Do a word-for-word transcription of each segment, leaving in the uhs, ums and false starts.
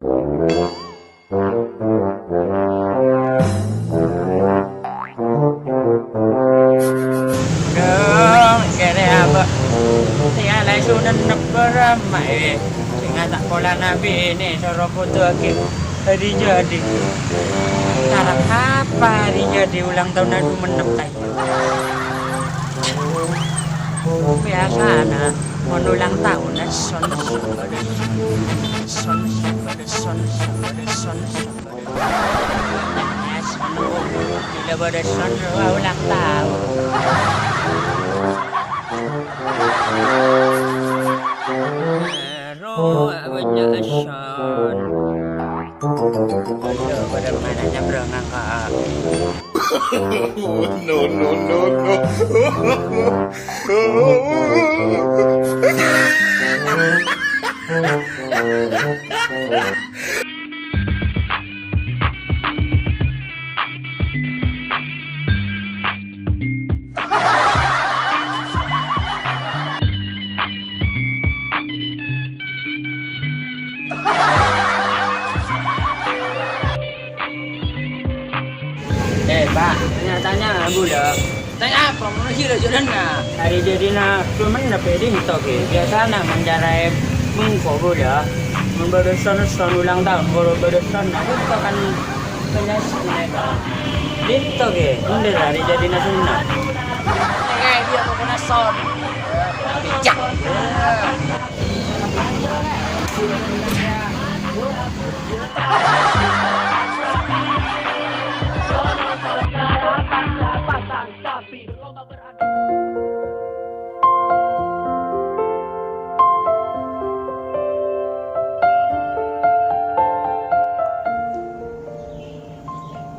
Dong, kere apa? Sing alai sunan nebbara, ma', eh. Sing atak pola nabi ini, soro butuh lagi hari jadi. Cara apa hari jadi ulang tahun aku menep, tai? Biasana, mon ulang tahun, son, son, son, son, son, son. Bila pada son, wah, ulang tahun. Roh, banyak son. Aduh, pada mana nyebrang, Kak? No, no, no, no. Eh, Pak, tanya-tanya, Bu, ya. Tanya apa? Menurut sih, Rasulullah. Hari jadina, cuman tapi di itu, Ki. Biasana mencari mengko, Bu, ya. Memberi son-son ulang tahun, baru beri son, nah, itu kan penyakit mereka. Di itu, Ki. Bener, hari jadina sunnah. Oke, dia mau kena son. Bijak.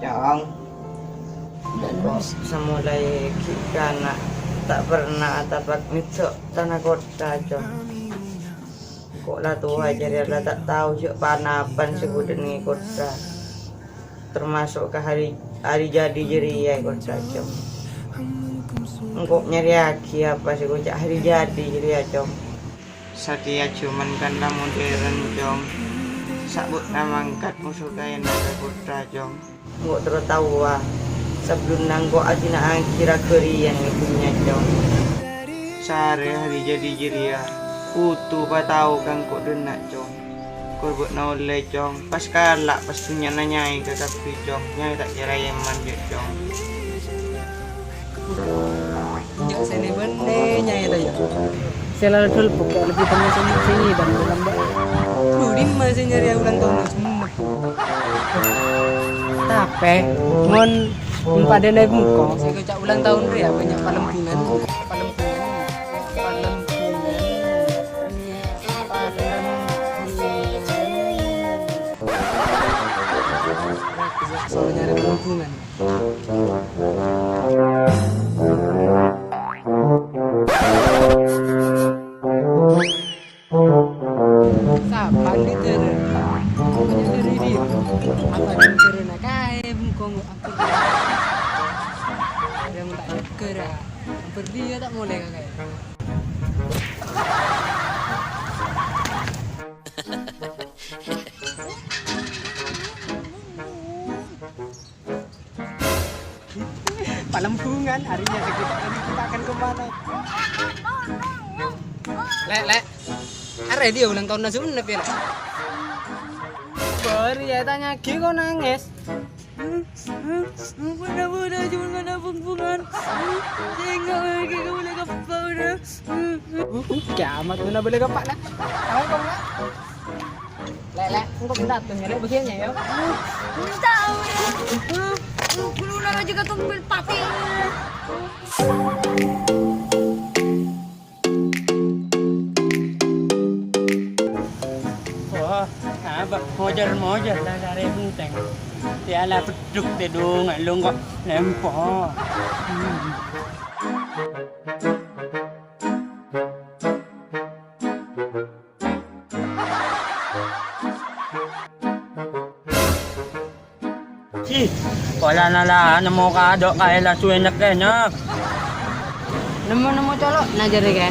Cong, kok samolaè ghi' kana' ta' pernah atapak nèdhâ' tana kottha, Cong. Kok la towa jârèya la ta' tao jhâ' pa-napan sè ghudhân è kottha, termasuk ka hari, hari jadi jârèya è kottha, Cong. Engko' nyarèyaghi apa sè èkoca' hari jadi jârèya, Cong. Satèya jhâman kan la modern, Cong. Sabâ' na mangkat moso kaèna ka kottha, Cong. Engko' terro taowa, sabellunna engko' ajhina'aghi ra-ghâriyân è dhunnya, Cong. Sarè hari jadi jârèya, kodhu patao ka engko' dhinna', Cong. Kor bâ'na ollè, Cong. Pas kala', pas dhunnyana nyaè ka kabbhi, Cong. Nyaè ta' kèra èman, jâ', Cong. Jâ' sè nè-bânnè nyaè ta, yâ? Sè la dul buka lebbi tengnga sini, sini, dan dalam, Mbak. Lu dimma sè nyarè ulang tahun, Mas? Tapè, mon, mon padâna bengko. Sè èkoca' ulang tahun rèya bânnya' palembungan. Palembungan. Palembungan. Palembungan. Soal nyarè palembungan. Sapa andi' dârâ? Bukannya dari dia. Apa andi' dârâna kaè bengkong ampir. Yang tak nyegger, ah. Ampir dia tak molè ka kaè. Palembungan, arèya kita, kita akan ke mana? Lè', Lè'. Arèya dia ulang tahun Nazrul, Lè'. Bâri' yâ, tanya'aghi kok nangès. Bâdâ-bâdâ, cuma bâdâ palembungan. Sehingga lagi kamu lagi apa udah? Uh, uh, kiamat, mana boleh gampang, nah. Apa kok, Lè'? Lè', Lè', engko' bhunten, nyarè bâgiyân, yâ. Bhunten, yâ. Kuluna rajâ katumpèl patè. Wah, apa? Mojar-mojar, la sarè bhunten. Yâ, la peddhuk tèdung, lu engko' lempo. Hmm. Cih, polana la nemmo kado' kaè la suwe nyekkenyek. Nemmo-nemmo colo' na jârèya, Kè?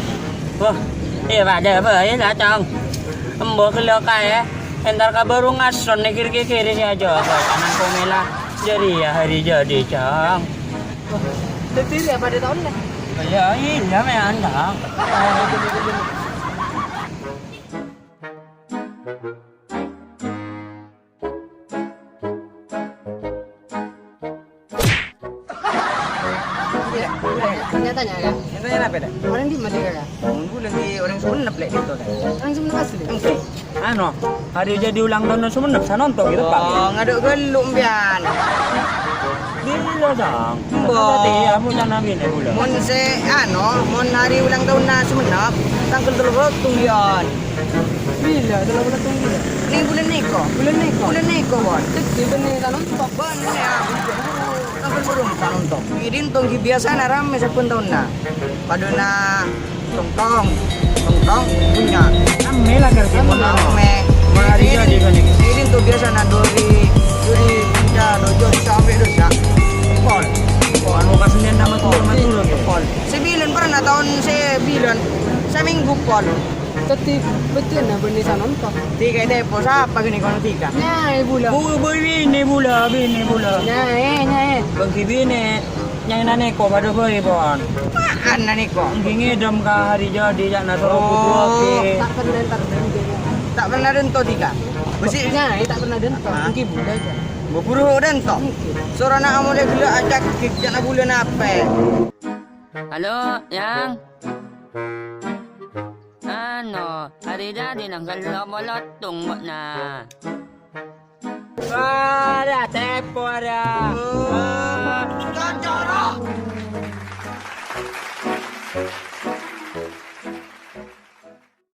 Wah, iyâ padâ bhâi la, Cong. Embu ghellâ' kaè, Entar ka bârung ason nèkèr-kèkèr sè ajâgâ, tanang komela jârèya hari jadi, Cang. Dhâddhi rèya padâ taon, lè? Iyâ, iyâ, mè' andâng. Iyâ, iyâ. Nyatanya, Kak. Nyatanya napa, Dek? Orèng dimma, Kak? Mon bulâ ghi' orèng Sumenep, Lè', gitu, Dek. Orèng Sumenep asli? Engghi. Anu, hari jadi ulang tahun Sumenep, sanonto gitu, Pak. Oh, ngadhu' ghâllu' empèyan. Gila, Dang. Mbok. Tadi, kamu jangan gini, bulâ. Mon sè, anu, mon hari ulang tahunna Sumenep, tangghâl tello polo sèttong, Yon. Bilâ, tello polo sèttong bilâ? Nèng bulân nèko. Bulân nèko? Bulân nèko, Bon. Dhâddhi bânnè sanonto. Bânnè, aku tangghâl tello polo sèttong. È dinto ghi' biyasana rammè sabbhân taonna. Padâna tong-tong, tong-tong, bunnya. Rammè la, Kak, mon rammè. Mon hari jadi kan ini. È dinto biyasana duri, duri, bunnya, dojo, sampè' dosa. Pol. Pol. Anu, kasenian nama turun, turun, ya. Pol. Sè bilân pernah taon sè bilân. Samènggu, Pol. Dhâddhi, bhâdhânna bânnè sanonto. Dhika è tepo, sapa ghânèka kono dhika? Nyaè bulâ. Bu-, bu-, binè bulâ, binè bulâ. Nyaè, nyaè. Bânggi binè, nyaè nanèko padâ bhâi, Pon. Apaan nanèko? Èngghi ngèdhâm ka hari jadi, ca'na soro Oh. butuh. Ta' pernah èntar bânggi. Ta' pernah dânto dhika? Besi. Nyaè ta' pernah dânto. Hah? Èngghi bulâ, Cak. Bu-, buru dânto? Èngghi. Sorana amolè ghellâ' acak, ca'na bulâ napè? Halo, Yang. Ano, hari jadi nangghâl lo bolotong mo' na. Wah, ada tepo ada. Wah,